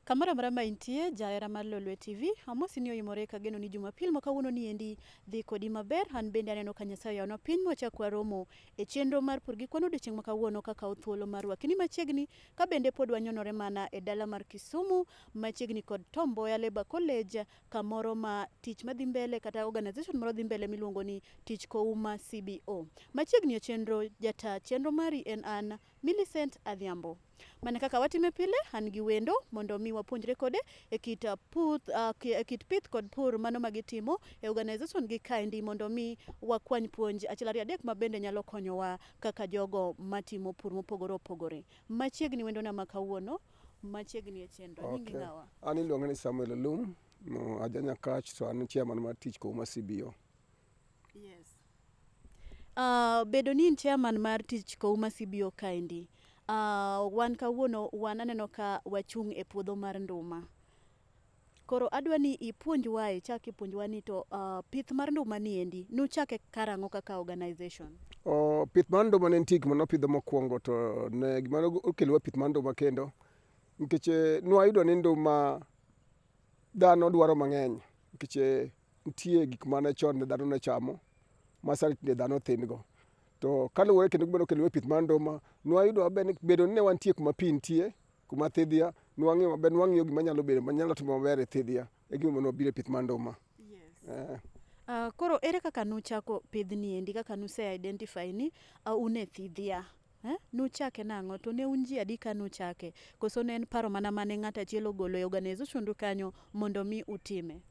Kamoro amora ma intie, jahera mar Lolwe TV, amosi ni oimore kageno ni Jumapil ma kawuono ni endi dhi kodi maber. An bende aneno ka Nyasaye oyawnwa piny mwachak waromo e chenro mar pur gi kwan odiochieng' ma kawuono kakawo thuolo mar rwakini machiegni ka bende pod wanyonore mana e dala mar Kisumu machiegni kod Tom Mboya Labour College kamoro ma tich madhi mbele kata organization moro dhi mbele miluongo ni Tich Kouma CBO. Machiegni e chenro jata chenro mari en an Millicent Adhiambo. Mana kaka watime pile, an gi wendo mondo mi wapuonjre kode e kit puth, e kit pith kod pur mano ma gitimo e organization gi kaendi mondo mi wakwany puonj achiel ariyo adek ma bende nyalo konyowa kaka jogo matimo pur mopogore opogore. Machiegni wendona ma kawuono, machiegni e chenro. Nyingi ng'awa? An iluonga ni Samuel Olum, no, aja Nyakach to an chairman mar Tich Kouma CBO. Yes. Bedo ni in chairman mar Tich Kouma CBO kaendi, wan kawuono wan aneno ka wachung' e puodho mar nduma. Koro adwa ni ipuonjwae, ichak ipuonjwa ni to pith mar nduma ni endi, nuchake karang'o kaka organization? Oh, pith mar nduma ne nitie gima nopidho mokwongo to ne gima okelowa pith mar nduma kendo nikech nwayudo ni nduma dhano dwaro mang'eny nikech nitie gik mane chon ne dhano ne chamo ma sani tinde dhano thin go. To kaluwore kendo gima nokelo pith mar nduma, nwayudo maber ni bedo ni ne wantie kuma pi nitie, kuma thidhia, nwang'iyo maber, nwang'iyo gima nyalo bedo manyalo timo maber e thidhia, e gima nwabiro e pith mar nduma. Yes. Koro ere kaka nuchako pidhni endi kaka nuse identify ni un e thidhia? Eh? Nuchake nang'o? To ne un ji adi ka nuchake? Koso ne en paro mana mane ng'ato achiel ogolo e organization du kanyo mondo mi utime?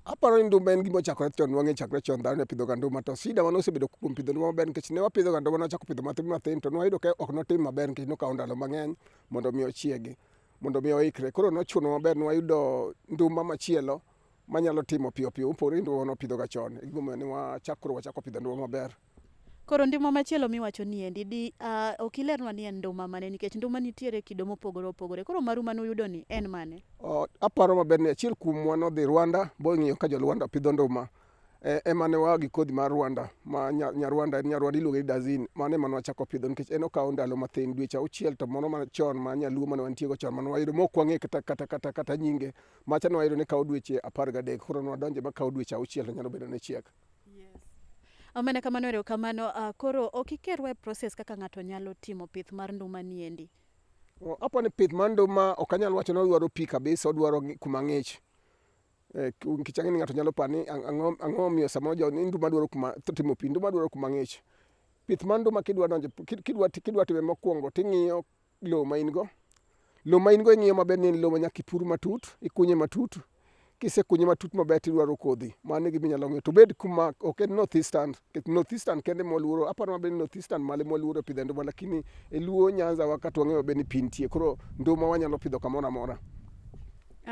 Aparo ni nduma en gima ochakore chon, wang'e chakre chon dhano ne pidho ga nduma to shida mane osebedo kuom pidho nduma maber nikech ne wapidho ga nduma ne wachako pidho mathin mathin to nwayudo ka ok notim maber nikech nokawo ndalo mang'eny mondo mi ochiegi, mondo mi oikre. Koro nochuno maber ne wayudo nduma machielo manyalo timo piyo piyo mopogore gi nduma mane wapidho ga chon. E gimomiyo ne wachako koro wachako pidho nduma maber. Koro nduma machielo miwacho ni endi di ok ilernwa ni en nduma mane nikech nduma nitiere kido mopogore opogore. Koro maru mane uyudo ni en mane? Aparo maber ni achiel kuomwa nodhi Rwanda bong'iyo ka jo Rwanda pidho nduma. Ema ne waa gi kodhi mar Rwanda ma Nyarwanda en Nyarwanda iluonge ni Dazin. Mano ema nwachako pidho nikech en okawo ndalo mathin dweche auchiel to moro machon ma nyaluo mane wantie go chon mane wayudo mok wang'e kata kata kata kata nyinge. Macha ne wayudo ni kawo dweche 13 koro nwadonje makawo dweche 6 to nyalo bedo ni chiek. Yes. Omena kamano erokamano. Koro ok ikerwa e process kaka ng'ato nyalo timo pith mar nduma ni endi. Apo ni pith mar nduma ok anyal wacho ni odwaro pi kabisa, odwaro kuma ng'ich. Nikech ang'e ni ng'ato nyalo paro ni ang'o momiyo samoro jo ni nduma dwaro kuma timo pi, nduma dwaro kuma ng'ich. Pith mar nduma kidwa donjo kidwa time mokwongo ting'iyo lowo ma in go. Lowo ma in go ing'iyo maber ni en lowo ma nyaka ipur matut, ikunye matut. Kisekunye matut maber tidwaro kodhi, mano e gima inyalo ng'iyo. To obed kuma ok en North Eastern, nikech North Eastern kende ema waluoro. Aparo maber ni North Eastern malo ema waluoro pidhe nduma lakini e Luo Nyanza wa ka to wang'eyo maber ni pi nitie. Koro nduma wanyalo pidho kamoro amora.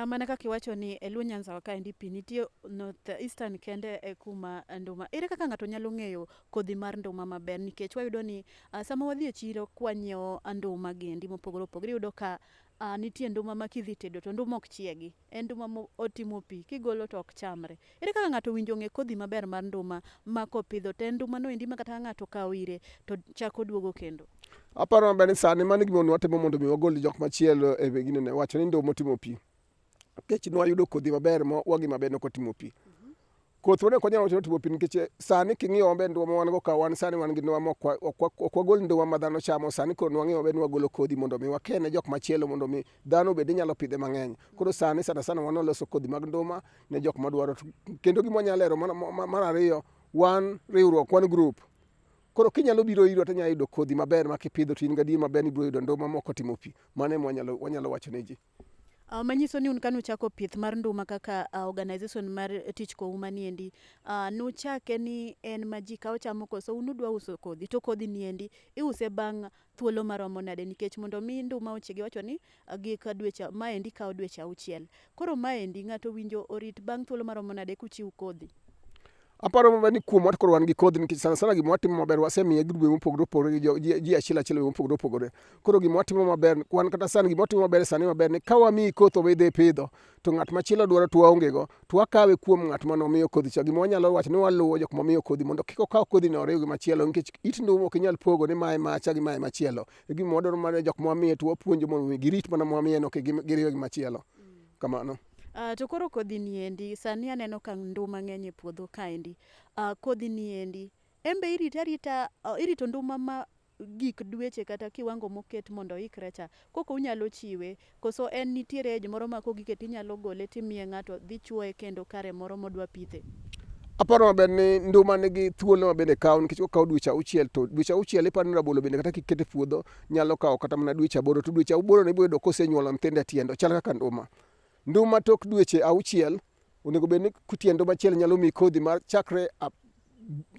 Mana kaka iwacho ni e Luo Nyanza wa kaendi pi nitie North Eastern kende e kuma nduma. Ere kaka ng'ato nyalo ng'eyo kodhi mar nduma maber nikech wayudo ni sama wadhi e chiro kwanyiewo nduma gendi mopogore opogore iyudo ka nitie nduma ma kidhi tedo to nduma ok chiegi. En nduma motimo pi kigolo to ok chamre. Ere kaka ng'ato owinjo ong'e kodhi maber mar nduma ma kopidho to en nduma no endi ma kata ka ng'ato okawo ire to chako duogo kendo? Aparo maber ni sani mano e gima watimo mondo mi wagol jok machielo e ginene wacho ni nduma otimo pi. Nikech nwayudo kodhi maber ma wang'e maber ni ok otimo pi. Kothwa ne ok wanyal wacho ni otimo pi nikech sani king'iyo maber nduma ma wan go ka wan sani wan gi nduma ma ok wagol nduma ma dhano chamo sani koro nwang'iyo maber ni wagolo kodhi mondo mi wakene jok machielo mondo mi dhano obed ni nyalo pidhe mang'eny. Koro sani sana sana wan waloso kodhi mag nduma ne jok madwaro. Kendo gima wanyalo lero mar ariyo, wan riwruok, wan group. Koro kinyalo biro irwa to inyalo yudo kodhi maber ma kipidho to in gadier maber ni ibiro yudo nduma ma ok otimo pi. Mano ema wanyalo wacho ne ji. Manyiso ni un kanuchako pith mar nduma kaka organization mar Tich Kouma ni endi, nuchake ni en ma ji kawo chamo koso un udwa uso kodhi? To kodhi ni endi iuse bang' thuolo maromo nade? Nikech mondo mi nduma ochiegi iwacho ni gik dweche maendi kawo dweche 6. Koro maendi ng'ato owinjo orit bang' thuolo maromo nade kuchiw kodhi? Aparo maber ni kuomwa to koro wan gi kodhi nikech sana sana gima watimo maber wasemiye grube mopogore opogore gi ji achiel achiel mopogore opogore. Koro gima watimo maber wan kata sani gima watimo maber sani maber ni ka wamiyi koth idhi ipidho to ng'at machielo dwaro to waonge go to wakawe kuom ng'at mane omiyo kodhi cha. Gima wanyalo wacho ni waluwo jok momiyo kodhi mondo kik okaw kodhi no oriw gi machielo nikech it nduma ok inyal pogo ni mae macha gi mae machielo. E gima wadwaro mana jok mwamiye to wapuonjo mondo girit mana mwamiye no kik giriwe gi machielo. Kamano. To koro kodhi niendi, sani aneno ka nduma ng'eny e puodho kaendi. Kodhi niendi, en be irite arita, irito nduma ma gik dweche kata kiwango moket mondo oikre cha, koka unyalo chiwe, koso en nitiere age moro ma kogike tinyalo gole timiye ng'ato dhi chuoye kendo kare moro modwa pithe? Aparo maber ni nduma nigi thuolo ma bende kawo nikech okawo dweche auchiel to dweche auchiel iparo ni rabolo bende kata kikete e puodho nyalo kawo kata mana dweche aboro to dweche aboro no ibiro yudo kosenyuolo nyithindo e tiende ochal kaka nduma. Nduma tok dweche auchiel onego bed ni tiend nduma achiel nyalo miyi kodhi mar chakre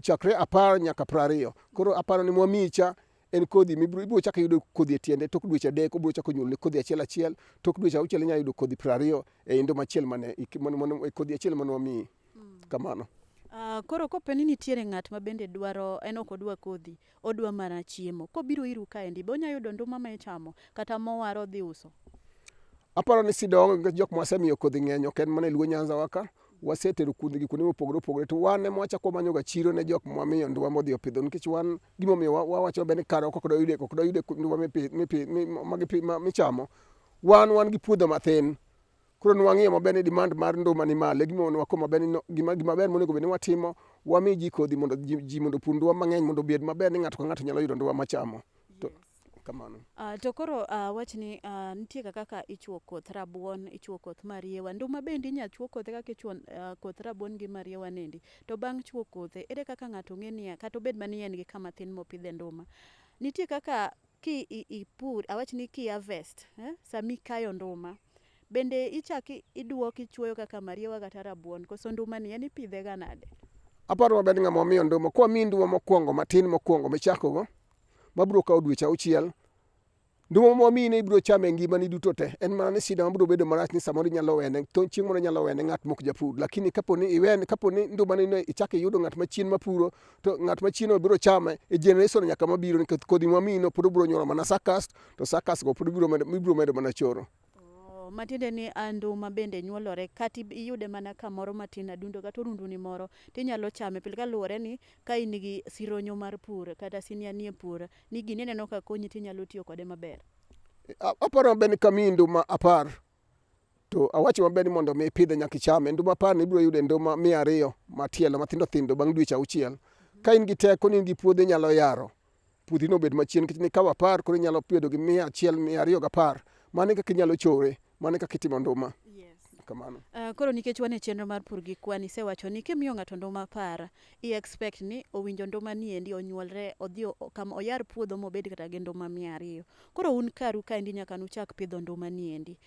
chakre apar nyaka prariyo. Koro aparo ni mwamiyi cha en kodhi mibiro ibiro chako yudo kodhi e tiende tok dweche adek obiro chako nyuolni kodhi achiel achiel tok dweche auchiel inyalo yudo kodhi prariyo e nduma achiel mane e kodhi achiel mane wamiyi. Kamano. Koro kopo ni nitiere ng'at ma bende dwaro en ok odwa kodhi, odwa mana chiemo, kobiro iru kaendi be onya yudo nduma ma ichamo kata mowaro odhi uso? Aparo ni sida onge nikech jok mwasemiyo kodhi ng'eny ok en mana e Luo Nyanza wa ka. Wasetero kodhi gi kuonde mopogore opogore to wan ema wachako wamanyo ga chiro ne jok mwamiyo nduma modhi opidho nikech wan gimomiyo wawacho maber ni kare ok dwayude ok dwayude nduma michamo. Wan wan gi puodho mathin. Koro nwang'iyo maber ni demand mar nduma ni malo e gimomiyo nwako maber ni gima gima ber monego bed ni watimo wami ji kodhi mondo ji mondo opur nduma mang'eny mondo obed maber ni ng'ato ka ng'ato nyalo yudo nduma machamo. To kamano. To koro awach ni nitie ga kaka ichuo koth rabuon, ichuo koth mariewa. Nduma bende inya chuo kothe kaka ichuo koth rabuon gi mariewa nendi. To bang' chuo kothe, ere kaka ng'ato ng'e niya, kata obed mana ni en gi kama thin mopidhe nduma. Nitie kaka ki ipur, awach ni ki harvest, sama ikayo nduma, bende ichak iduok ichuoyo kaka mariewa kata rabuon, koso nduma ni en ipidhe ga nade? Aparo maber ni ng'ama wamiyo nduma, kwamiyi nduma mokwongo matin mokwongo michako go, mabiro kawo dweche auchiel, nduma mwamiyi ni ibiro chame e ngimani duto te. En mana ni shida mabiro bedo marach ni samoro inyalo wene, chieng' moro inyalo wene ng'at mok japur. Lakini kapo ni iwene, kapo ni nduma ni no ichako iyudo ng'at machien mapuro, to ng'at machien no biro chame e generation nyaka mabiro nikech kodhi mwamiyi no pod obiro nyuolo mana suckers, to suckers go pod ibiro medo, ibiro medo mana choro. Oh, matiende ni nduma bende nyuolore kata iyude mana kamoro matin adundo kata orunduni moro tinyalo chame pile kaluwore ni ka in gi sironyo mar pur kata sinia nie pur ni gini ineno ka konyi tinyalo tiyo kode maber. Aparo maber ni kamiyi nduma apar to awacho maber ni mondo mi ipidhe nyaka ichame. Nduma apar ni ibiro yudo e nduma 200 matielo mathindo thindo bang' dweche auchiel. Ka in gi teko ni in gi puodho inyalo yaro puothino obed machien nikech nikawo apar koro inyalo bedo gi 100, 210. Mano e kaka inyalo chore, mano e kaka itimo nduma. Yes. Kamano. Koro nikech wan e chenro mar pur gi kwan, isewacho ni kimiyo ng'ato nduma apar, i expect ni owinjo nduma ni endi onyuolre odhi kama oyar puodho mobed kata gi nduma 200. Koro un karu kaendi nyaka nuchak pidho nduma ni endi.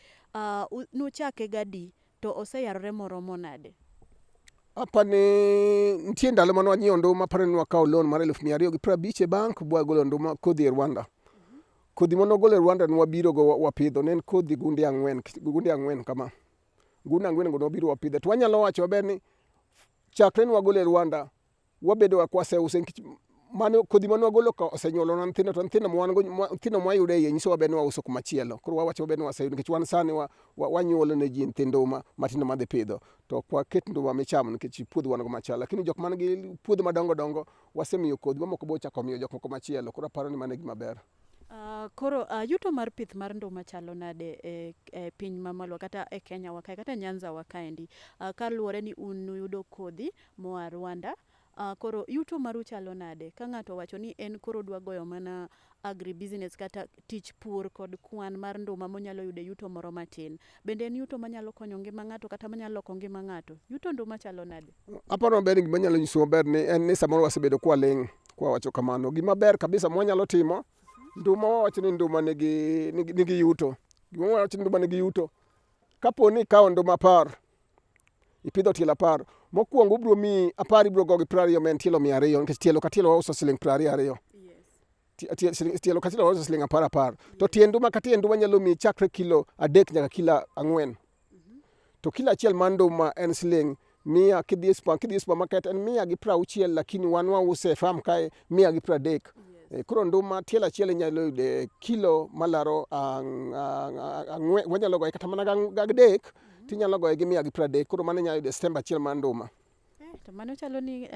Nuchake gadi to oseyarore moromo nade? Apa ni nitie ndalo mane wanyiewo nduma, aparo ni wakawo loan mar 250,000 e bank bwagolo nduma kodhi e Rwanda. Kodhi mane wagolo e Rwanda ne wabiro go wapidho, ne en kodhi gunde ang'wen, gunde ang'wen kama. Gunde ang'wen go ne wabiro wapidho. To wanyalo wacho maber ni chakre ne wagole e Rwanda, wabedo ga kwaseuso nikech mano kodhi mane wagolo ka osenyuolonwa nyithindo to nyithindo ma wan go nyithindo mwayudo e iye nyiso maber ni wauso kumachielo. Koro wawacho maber ni waseyudo nikech wan sani wanyuolo ne ji nyithind nduma matindo madhi pidho. To ok waket nduma michamo nikech puodho wan go machal. Lakini jok man gi puodho madongo dongo wasemiyo kodhi mamoko be ochako miyo jok moko machielo. Koro aparo ni mano e gima ber. Koro yuto mar pith mar nduma chalo nade e piny mamalo kata e Kenya wa kae kata e Nyanza wa kaendi? Kaluwore ni un nuyudo kodhi moa Rwanda, koro yuto maru chalo nade? Ka ng'ato owacho ni en koro odwa goyo mana agri business kata tich pur kod kwan mar nduma monyalo yude yuto moro matin. Bende en yuto manyalo konyo ngima ng'ato kata manyalo loko ngima ng'ato? Yuto nduma chalo nade? Aparo maber gima anyalo nyisou maber ni en ni samoro wasebedo kwaling' kwawacho kamano. Gima ber kabisa mwanyalo timo, nduma wawacho ni nduma nigi yuto. Gima wawacho ni nduma nigi yuto, kapo ni ikawo nduma apar, ipidho tielo apar, mokwongo obiro miyi apar ibiro go gi 20 ma en tielo 200 nikech tielo ka tielo wauso siling' 22. Tielo ka tielo wauso siling' apar apar. To tie nduma ka tie nduma nyalo miyi chakre kilo 3 nyaka kilo 4. To kilo achiel mar nduma en siling' mia kidhi e supermarket en 160 lakini wan wause e farm kae 130. Koro nduma tielo achiel inyalo yude kilo malaro ang'wen, wanyalo goye kata mana gadek tinyalo goye gi 130. Koro mano inyalo yudo e stemba achiel mar nduma. To mano chalo ni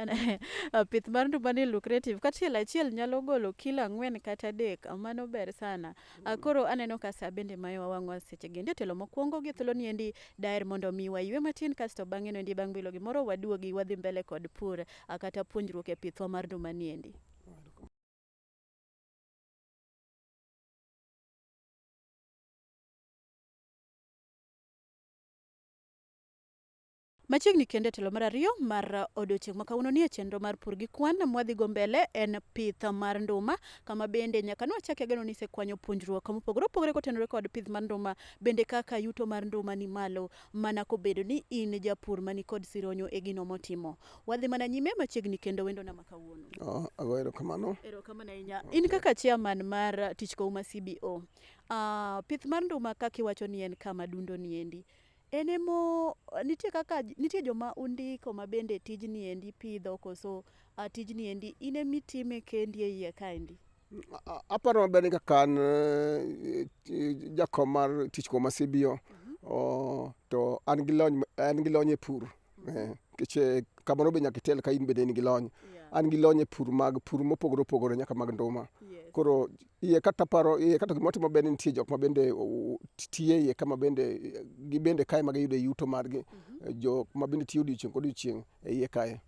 pith mar nduma ni lucrative. Ka tielo achiel nyalo golo kilo 4 kata 3, mano ber sana. Koro aneno ka saa bende mayowa wang'wa seche gi endi. Tielo mokwongo gi thuolo ni endi daher mondo mi waywe matin kasto bang'e no endi bang' bilo gimoro waduogi wadhi mbele kod pur kata puonjruok e pithwa mar nduma ni endi. Machiegni kendo e telo mar ariyo mar odiochieng' ma kawuono ni e chenro mar pur gi kwan mwadhi go mbele en pith mar nduma, kama bende nyaka nwachaki ageno ni isekwanyo puonjruok mopogore opogore kotenore kod pith mar nduma, bende kaka yuto mar nduma ni malo mana kobedo ni in japur mani kod sironyo e gino motimo. Wadhi mana nyime machiegni kendo wendona ma kawuono. Oh, ago erokamano. Erokamano ahinya. In kaka chairman mar Tich Kouma CBO, pith mar nduma kaka iwacho ni en kama dundo ni endi, en emo nitie kaka nitie joma undiko ma bende tijni endi pidho koso tijni endi in emitime kendi e iye kaendi? Aparo maber ni kaka an jakom mar Tich Kouma CBO, to an gi lony, an gi lony e pur. Nikech kamoro be nyaka itel ka in bende in gi lony. An gi lony e pur mag pur mopogore opogore nyaka mag nduma. Koro iye kata paro iye kata gima watimo maber ni nitie jok ma bende tiyo iye kama bende gibende kae ma giyude yuto margi. Jok ma bende tiyo odiochieng' kodiochieng' e iye kae.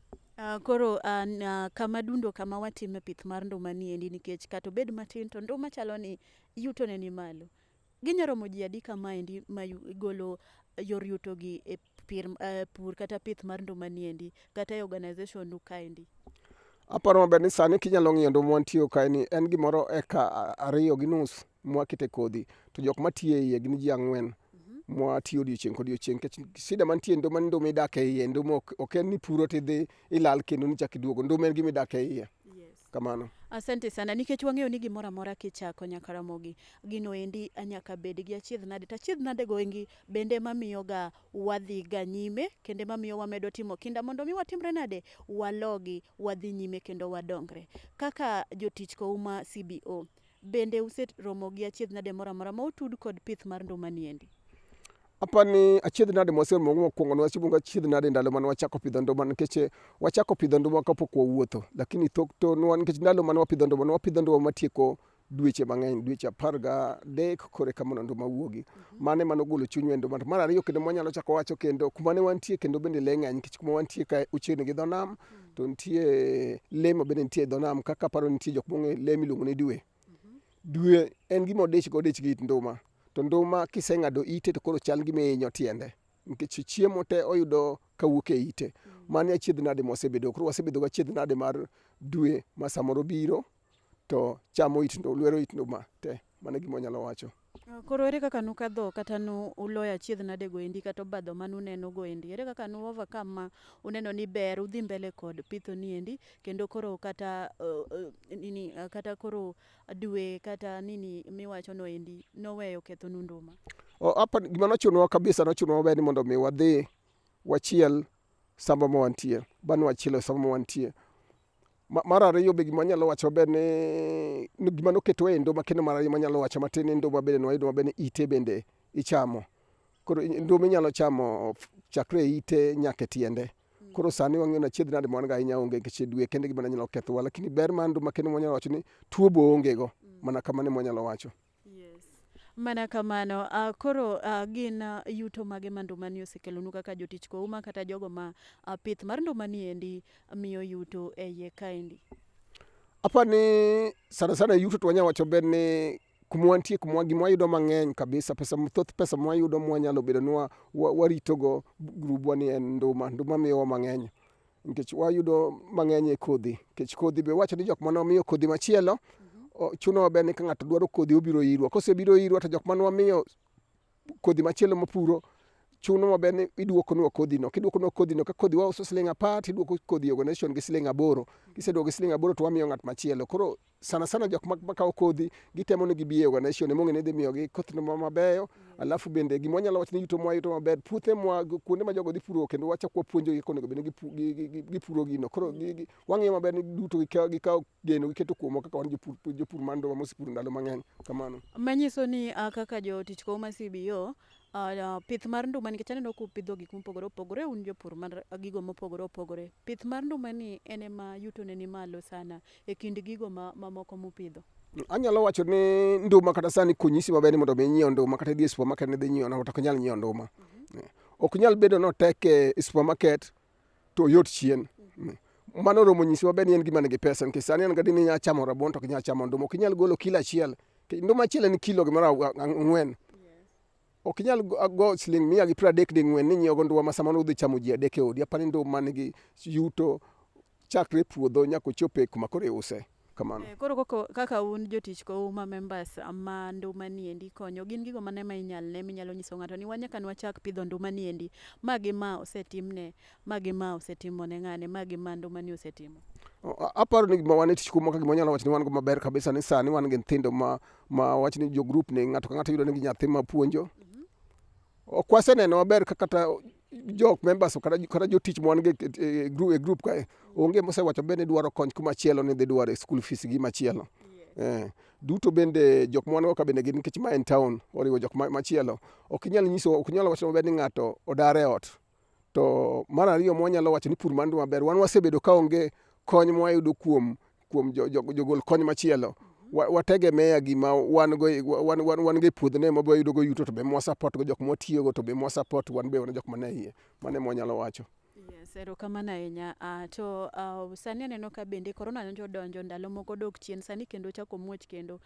Koro kama dundo kama watime pith mar nduma ni endi nikech kata obed matin to nduma chalo ni yuto ne ni malo. Ginya romo ji adi kamaendi ma golo yor yuto gi e pur kata pith mar nduma ni endi kata e organization nu kaendi? Aparo maber ni sani kinyalo ng'iyo nduma mantie kae ni en gimoro eka 2.5 mwakete kodhi to jok matiyo e iye gin ji 4 mwatiyo odiochieng' kodiochieng' nikech shida mantie nduma ni nduma idak e iye, nduma ok en ni puro tidhi ilal kendo nichak iduogo, nduma en gima idak e iye. Kamano. Asante sana nikech wang'eyo ni gimoro amora kichako nyaka Ramogi gino endi nyaka bed gi achiedh nade to achiedh nade go endi bende mamiyo ga wadhi ga nyime kendo mamiyo wamedo timo kinda mondo mi watimre nade walogi wadhi nyime kendo wadongre. Kaka jotich Kouma CBO bende useromo gi achiedh nade moro amora ma otud kod pith mar nduma ni endi? Apani achiedh nade mwaseromo go mokwongo ne waseromo gi achiedh nade ndalo mane wachako pidho nduma nikech wachako pidho nduma kapok wawuotho, lakini tok to nikech ndalo mane wapidho nduma ne wapidho nduma matieko dweche mang'eny, dweche 13 koro eka mondo nduma wuogi. Mano ema nogolo chunywa e nduma. Mar ariyo kendo mwanyalo chako wacho kendo kuma ne wantie kendo bende lee ng'eny nikech kuma wantie ka ochiegni gi dho nam to nitie lee ma bende nitie e dho nam kaka aparo nitie jok mong'e lee miluongo ni dwe. Dwe en gima odich go odich gi it nduma to nduma kiseng'ado ite to koro chal gima ihinyo tiende nikech chiemo te oyudo kawuok e ite. Mano e achiedh nade mwasebedo. Koro wasebedo gi achiedh nade mar dwe ma samoro biro to chamo it nduma, lwero it nduma te. Mano e gima wanyalo wacho. Koro ere kaka nukadho kata nu uloyo achiedh nade go endi kata obadho manuneno go endi? Ere kaka nu overcome ma uneno ni ber udhi mbele kod pitho ni endi kendo koro kata nini kata koro dwe kata nini miwacho no endi noweyo kethonu nduma? Gima nochunowa kabisa nochunowa maber ni mondo mi wadhi wachiel samba ma wantie. Bang' wachielo samba ma wantie. Mar ariyo be gima anyalo wacho maber ni gima noketowa e nduma kendo mar ariyo manyalo wacho matin ni nduma bende nwayudo maber ni ite bende ichamo. Koro nduma inyalo chamo chakre e ite nyaka e tiende. Koro sani wang'eyo ni achiedh nade ma wan go ahinya onge nikech dwe kende gima nyalo kethowa lakini ber mar nduma kendo mwanyalo wacho ni tuo be oonge go. Mana kamano ema wanyalo wacho. Yes. Mana kamano. Koro gin yuto mage ma nduma ni osekelonu kaka jotich Kouma kata jogo ma pith mar nduma ni endi miyo yuto e iye kaendi? Apani sana sana yuto to wanyalo wacho maber ni kuma wantie kuma gima wayudo mang'eny kabisa pesa thoth pesa mwayudo mwanyalo bedo ni waritogo grubwa ni en nduma. Nduma miyowa mang'eny nikech wayudo mang'eny e kodhi nikech kodhi be wacho ni jok mane wamiyo kodhi machielo chuno maber ni ka ng'ato dwaro kodhi obiro irwa. Kosebiro irwa to jok mane wamiyo kodhi machielo mopuro chuno maber ni iduokonwa kodhi no. Kiduokonwa kodhi no ka kodhi wauso siling 10 tiduoko kodhi e organization gi siling 8. Kiseduoko gi siling 8 to wamiyo ng'at machielo. Koro sana sana jok makawo kodhi gitemo ni gibi e organization emong'e ni dhi miyogi koth mabeyo. Alafu bende gima wanyalo wacho ni yuto mwayudo maber puothe mwa kuonde ma jogo dhi puro kendo wachako wapuonjogi kaka onego bed ni gipuro gino. Koro wang'iyo maber ni duto gikawo geno giketo kuomwa kaka wan jopur mar nduma mosepuro ndalo mang'eny kamano. Manyiso ni kaka jotich Kouma CBO Pith mar nduma nikech aneno kupidho gik mopogore opogore un jopur mar gigo mopogore opogore. Pith mar nduma ni en ema yutone ni malo sana e kind gigo mamoko mupidho. Anyalo wacho ni nduma kata sani konyisi maber ni mondo mi inyiew nduma kata idhi e supermarket ni idhi nyiewo to ok inyal nyiewo nduma. Ok nyal bedo ni otek e supermarket to oyot chien. Mano oromo nyisi maber ni en gima nigi pesa nikech sani an gadier ni inyalo chamo rabuon to ok inyal chamo nduma. Ok inyal golo kilo achiel. Nduma achiel en kilo gimoro 4. Ok inyal go siling 130 ding'wen ni inyiewo go nduma ma samoro udhi chamo ji adek e odi. Apani nduma nigi yuto chakre e puodho nyaka ochop e kuma koro iuse. Kamano. Koro kaka un jotich kouma members ma nduma niendi konyo, gin gigo mane ma inyal ne minyalo nyiso ng'ato ni wan nyaka nwachak pidho nduma niendi, ma gi ma osetimne, ma gi ma osetimo ne ng'ane, ma gi ma nduma ni osetimo. Aparo ni gima wan e tich kuma ka gima wanyalo wacho ni wan go maber kabisa ni sani wan gi nyithindo ma wach ni jo group ni ng'ato ka ng'ato yudo ni gi nyathi ma puonjo. Ok waseneno maber ka kata jok members kata jotich ma wan go e group kae onge mosewacho maber ni dwaro kony kumachielo ni dhi dwaro e school fees gi machielo. Duto bende jok ma wan go ka bende gin nikech ma en town oriwo jok machielo. Ok inyal nyiso ok inyal wacho maber ni ng'ato odar e ot. To mar ariyo mwanyalo wacho ni pur mar nduma ber, wan wasebedo ka onge kony mwayudo kuom jogol kony machielo. Wategemea gima wan go wan go e puodho no ema wayudo go yuto to be mwa support go jok mwatiyogo to be mwa support wan be wan jok mane iye. Mano ema wanyalo wacho. Yes, erokamano ahinya. To sani aneno ka bende korona nyocha odonjo ndalo moko odok chien, sani kendo ochako omuoch kendo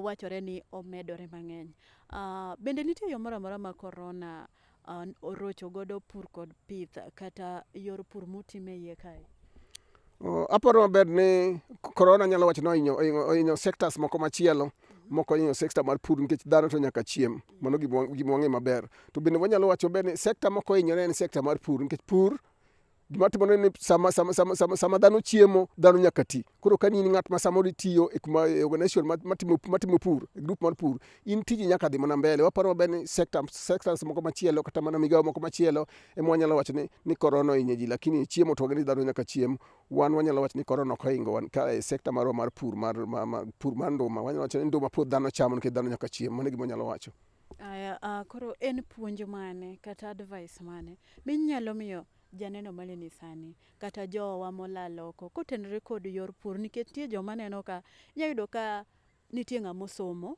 wachore ni omedore mang'eny. Bende nitie yo moro amora ma korona orocho godo pur kod pith kata yor pur mutime iye kae? Aparo maber ni korona nyalo wacho ni ohinyo sectors moko machielo mok ohinyo sector mar pur nikech dhano to nyaka chiem. Mano gima wang'eyo maber. To bende wanyalo wacho maber ni sector mok ohinyore en sector mar pur nikech pur gima timore ni sama dhano chiemo, dhano nyaka ti. Koro ka in ng'at ma samoro itiyo e kuma e organization matimo pur, e group mar pur, in tiji nyaka dhi mana mbele. Waparo maber ni sectors moko machielo kata mana migawo moko machielo ema wanyalo wacho ni korona ohinyo ji, lakini chiemo to wang'e ni dhano nyaka chiem. Wan wanyalo wacho ni korona ok ohingo wan ka e sector marwa mar pur mar pur mar nduma. Wanyalo wacho ni nduma pod dhano chamo nikech dhano nyaka chiem. Mano e gima wanyalo wacho. Aya, koro en puonj mane kata advice mane minyalo miyo janeno maneni sani kata jowa molal oko kotenore kod yor pur nikech nitie joma neno ka inya yudo ka nitie ng'ama osomo,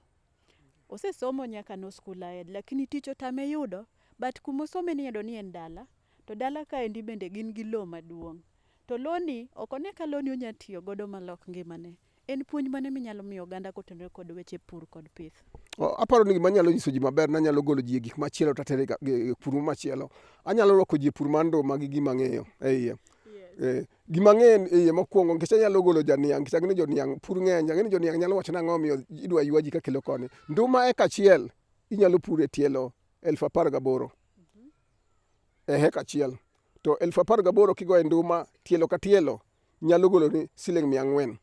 osesomo nyaka no school ahead lakini tich otame yudo but kumosome ni iyudo ni en dala to dala kaendi bende gin gi lowo maduong'. To loni ok one ka loni onya tiyo godo malok ngimane. En puonj mane minyalo miyo oganda kotenore kod weche pur kod pith? Aparo ni gima anyalo nyiso ji maber ni anyalo golo ji e gik machielo to atero e pur machielo. Anyalo rwako ji e pur mar nduma gi gima ang'eyo e iye. Gima ang'eyo e iye mokwongo nikech anyalo golo janiang' nikech ang'e ni joniang' pur ng'eny, ang'e ni joniang' nyalo wacho ni ang'o omiyo idwa ywa ji kakelo koni. Nduma eka achiel inyalo puro e tielo 18,000 e heka achiel. To 18,000 kigoyo e nduma tielo ka tielo nyalo goloni siling 400.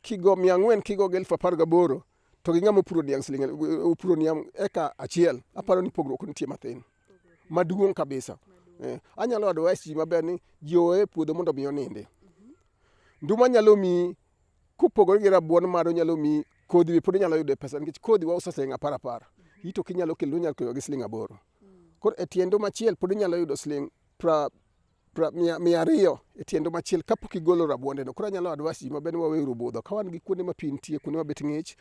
Kigo 400 kigo gi 18,000 to gi ng'ama opuro niang' siling opuro niang' eka achiel, aparo ni pogruok nitie mathin maduong' kabisa. Anyalo advise ji maber ni ji owe puodho mondo mi onindi. Nduma nyalo miyi kopogore gi rabuon mare onyalo miyi kodhi be pod inyalo yude pesa nikech kodhi wauso siling 10 10. Ito kinyalo kelo inyalo kelo gi siling 8. Koro e tie nduma achiel pod inyalo yudo siling 200 e tie nduma achiel kapok igolo rabuonde no. Koro anyalo advise ji maber ni waweuru budho. Ka wan gi kuonde ma pi nitie, kuonde ma bet ng'ich,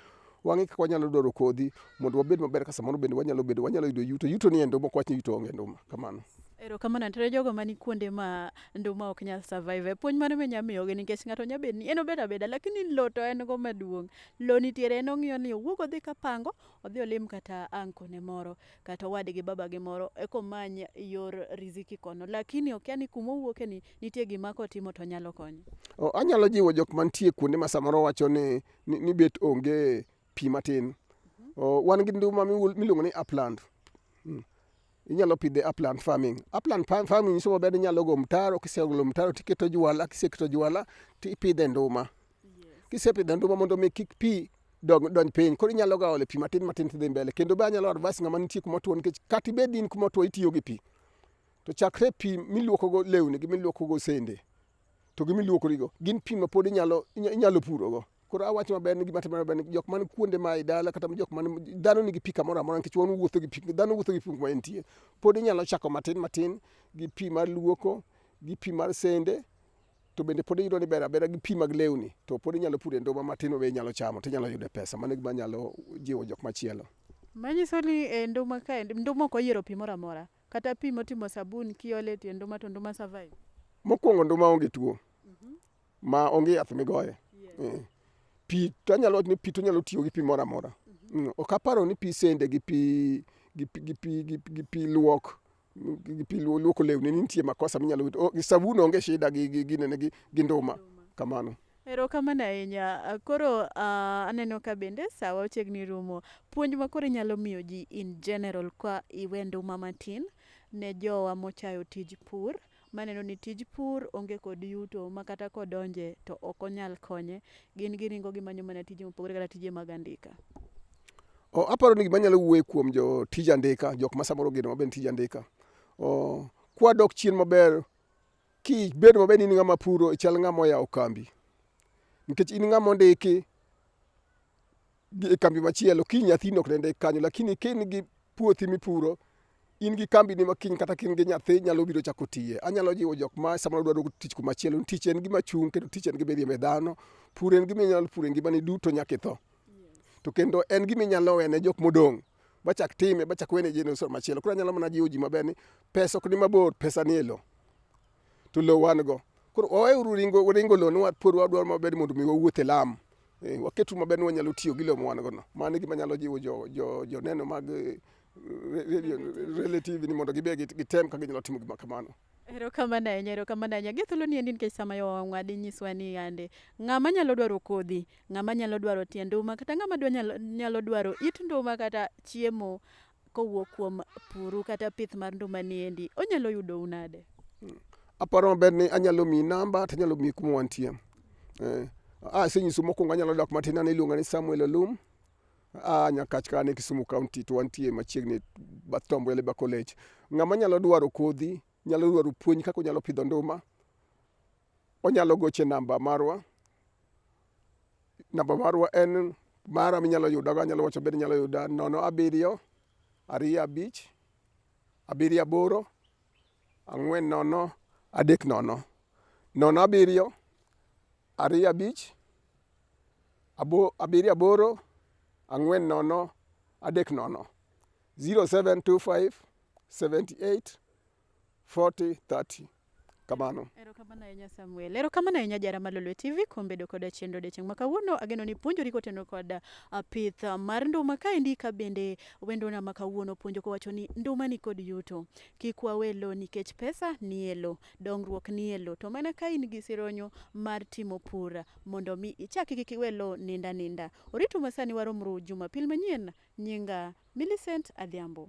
wang'i kaka wanyalo dwaro kodhi mondo wabed maber ka samoro bende wanyalo bedo wanyalo yudo yuto. Yuto ni e nduma ok wach ni yuto onge e nduma. Kamano. Erokamano nitiere jogo mani kuonde ma nduma ok nyal survive. Puonj mane minya miyogi nikech ng'ato nya bet ni en obet abeda lakini lowo to en go maduong'. Lowo nitiere en ong'iyo ni owuog odhi kapango odhi olim kata anko ne moro kata owadgi babagi moro eka omany yor riziki kono. Lakini okia ni kuma owuoke ni nitie gima kotimo to nyalo konyo. Anyalo jiwo jok mantie kuonde ma samoro wacho ni bet onge pi matin. Wan gi nduma miluongo ni upland. Inyalo pidhe upland farming. Upland farming nyiso maber ni inyalo go mtaro, kisegolo mtaro tiketo jwala, kiseketo jwala tipidhe nduma. Kisepidho nduma mondo mi kik pi donj piny, koro inyalo ga ole pi matin matin tidhi mbele. Kendo be anyalo advise ng'ama nitie kuma otuo nikech kata ibed in kuma otuo itiyo gi pi. To chakre pi miluoko go lewni gi miluoko go sende to gi miluokorigo gin pi ma pod inyalo purogo. Koro awacho maber ni gima timore maber ni jok man kuonde ma e dala kata jok man dhano nigi pi kamoro amora nikech wan wuotho gi pi dhano wuotho gi pi kuma entie. Pod inyalo chako matin matin gi pi mar luoko, gi pi mar sende to bende pod iyudo ni ber abera gi pi mag lewni to pod inyalo puro e nduma matin ma be inyalo chamo tinyalo yude pesa. Mano e gima anyalo jiwo jok machielo. Manyiso ni e nduma kaendi nduma ok oyiero pi moro amora. Kata pi motimo sabun kiolo e tie nduma to nduma survive. Mokwongo nduma onge tuo. Ma onge yath migoye. Yes. Pi to anyalo wacho ni pi to onyalo tiyo gi pi moro amora. Ok aparo ni pi sende gi pi gi pi gi pi gi pi luok gi pi luoko lewni ni nitie makosa minyalo wito. Sabun onge shida gi gi ginene gi gi nduma. Kamano. Erokamano ahinya. Koro aneno ka bende sawa ochiegni rumo. Puonj ma koro inyalo miyo ji in general ka iwe nduma matin ne jowa mochayo tij pur maneno ni tij pur onge kod yuto ma kata kodonje to ok onyal konye. Gin giringo gimanyo mana tije mopogore kata tije mag andika. Aparo ni gima anyalo wuoye kuom jo tij andika, jok ma samoro ogeno maber ni tij andika. Kwadok chien maber, kibedo maber ni in ng'ama puro, ichal ng'ama oyawo kambi. Nikech in ng'ama ondiki e kambi machielo, kiny nyathini ok ne ndik kanyo, lakini ka in gi puothi mipuro, in gi kambi ni ma kiny kata ka in gi nyathi nyalo biro chako tiye. Anyalo jiwo jok ma samoro dwaro tich kumachielo ni tich en gima chung' kendo tich en gima iriembe dhano. Pur en gima inyalo puro e ngimani duto nyaka itho. To kendo en gima inyalo wene jok modong' bachak time bachak wene generation machielo. Koro anyalo mana jiwo ji maber ni pesa ok ni mabor, pesa ni e lo. To lo wan go. Koro waweuru ringo, ringo lo ni wapur wadwaro maber mondo mi wawuoth e lam. Waketu maber ni wanyalo tiyo gi lo ma wan go no. Mano e gima anyalo jiwo jo, jo, joneno mag radio, relative ni mondo gibe gitem kaka ginyalo timo gima kamano. Erokamano ahinya, erokamano ahinya. Gi thuolo ni endi nikech sama yo wang'wa dinyiswa ni yande ng'ama nyalo dwaro kodhi, ng'ama nyalo dwaro tie nduma kata ng'ama dwa nyalo, nyalo dwaro it nduma kata chiemo kowuok kuom puru kata pith mar nduma ni endi, onyalo yudou nade? Aparo maber ni anyalo miyi namba to anyalo miyi kuma wantie. Asenyisou mokwongo anyalo dak matin an iluonga ni Samuel Olum. A Nyakach ka an e Kisumu County to wantie machiegni bath Tom Mboya Labour College. Ng'ama nyalo dwaro kodhi, nyalo dwaro puonj kaka onyalo pidho nduma, onyalo gocho e namba marwa. Namba marwa en mara minyalo yudago anyalo wacho maber inyalo yuda 0 7 2 5 7 8 4 0 3 0. 0 7 2 5 7 8 4 0 3 0. 0725 78 40 30. Kamano. Erokamano ahinya Samuel. Erokamano ahinya jara mar Lolwe TV kuom bedo koda chenro odiechieng' ma kawuono. Ageno ni puonjori kotenore kod pith mar nduma kaendi ka bende wendona ma kawuono puonjo kowacho ni nduma ni kod yuto. Kik wawe lo nikech pesa nie lo, dongruok nie lo. To mana ka in gi sironyo mar timo pur mondo mi ichaki kik iwe lo ninda ninda. Oritu masani waromru Jumapil manyien. Nyinga Millicent Adhiambo.